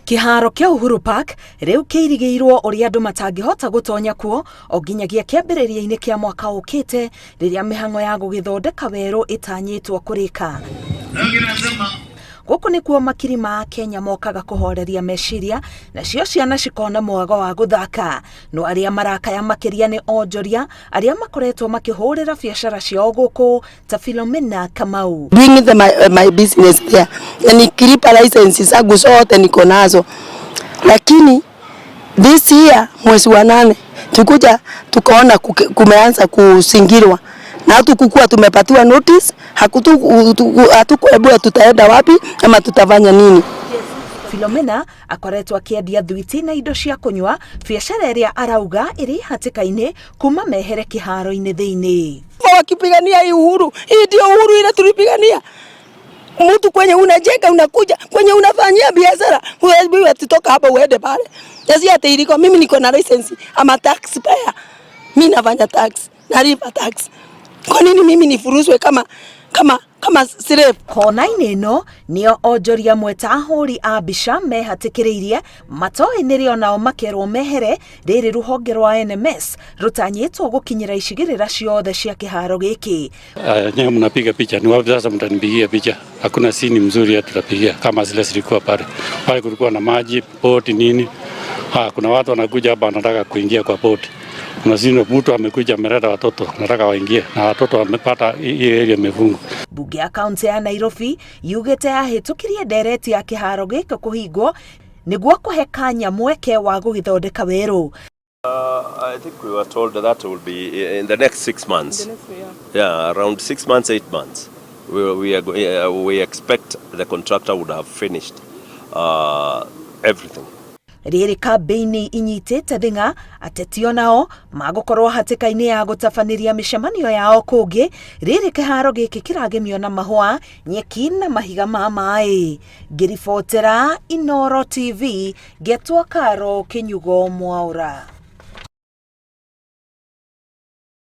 Kĩharo kĩa Uhuru Park rĩu kĩirigĩirwo ũrĩa andũ matangĩhota gũtonya kuo o nginyagia kĩambĩrĩria-inĩ kĩa mwaka ũkĩte rĩrĩa mĩhang'o ya gũgĩthondeka werũ ĩtanyĩtwo kũrĩka. Gũkũ nĩkuo makiri ma Akenya mokaga kũhoreria meciria nacio ciana cikona mwago wa gũthaka. No arĩa marakaya makĩria nĩ onjoria arĩa makoretwo makĩhũrĩra biacara ciao gũkũ ta Philomena Kamau. Doing my business there na nikilipa license zangu zote niko nazo, lakini this year mwezi wa 8 tukuja tukaona kumeanza kusingirwa na hatukukua tumepatiwa notice, hatukuambiwa tutaenda wapi ama tutafanya nini. Philomena akoretwo akĩendia thwiti na indo cia kũnyua, biacara ĩrĩa arauga ĩrĩ hatĩka-inĩ kuma mehere kĩharo-inĩ thĩinĩ. Wakipigania hii uhuru, hii ndio uhuru ile tulipigania. Mtu kwenye unajenga unakuja, kwenye unafanyia biashara, wewe tutoka hapa uende pale. Si ati iliko mimi niko na license, ama tax payer. Mimi nafanya tax, nalipa tax. Kwa nini mimi nifuruzwe kama slave? Kona-inĩ ĩno nĩo onjoria amwe ta ahũri a mbica mehatĩkĩrĩirie matoĩ nĩrĩo nao makerwo mehere rĩrĩ rũhonge rwa NMS rũtanyĩtwo gũkinyĩra icigĩrĩra ciothe cia kĩharo gĩkĩ. Nyewe mnapiga picha, ni wapi sasa mtanipigia picha? Hakuna sini mzuri ya tutapigia kama zile zilikuwa pale. Pale kulikuwa na maji, boti nini. Kuna watu wanakuja hapa wanataka kuingia kwa boti. Kuna sini mtu amekuja ameleta watoto, anataka waingie na watoto wamepata hii area imefungwa. Mbunge ya kaunti ya Nairobi yugĩte yahĩtũkirie ndereti ya kĩharo gĩkĩ kũhingwo nĩguo kũhe kanya mweke wa gũgĩthondeka werũ. I think we were told that will be in the next 6 months. Yeah, around 6 months, 8 months. We expect the contractor would have finished everything. Rĩrĩ kambĩini inyitĩte thing'a ateti onao magũkorwo hatĩka-inĩ ya gũtabanĩria mĩcemanio yao kũngĩ rĩrĩ kĩharo gĩkĩ kĩragemio na mahũa, nyeki na mahiga ma maĩ. Ngĩribotera Inooro TV ngetwo Karo Kĩnyugo Mwaũra.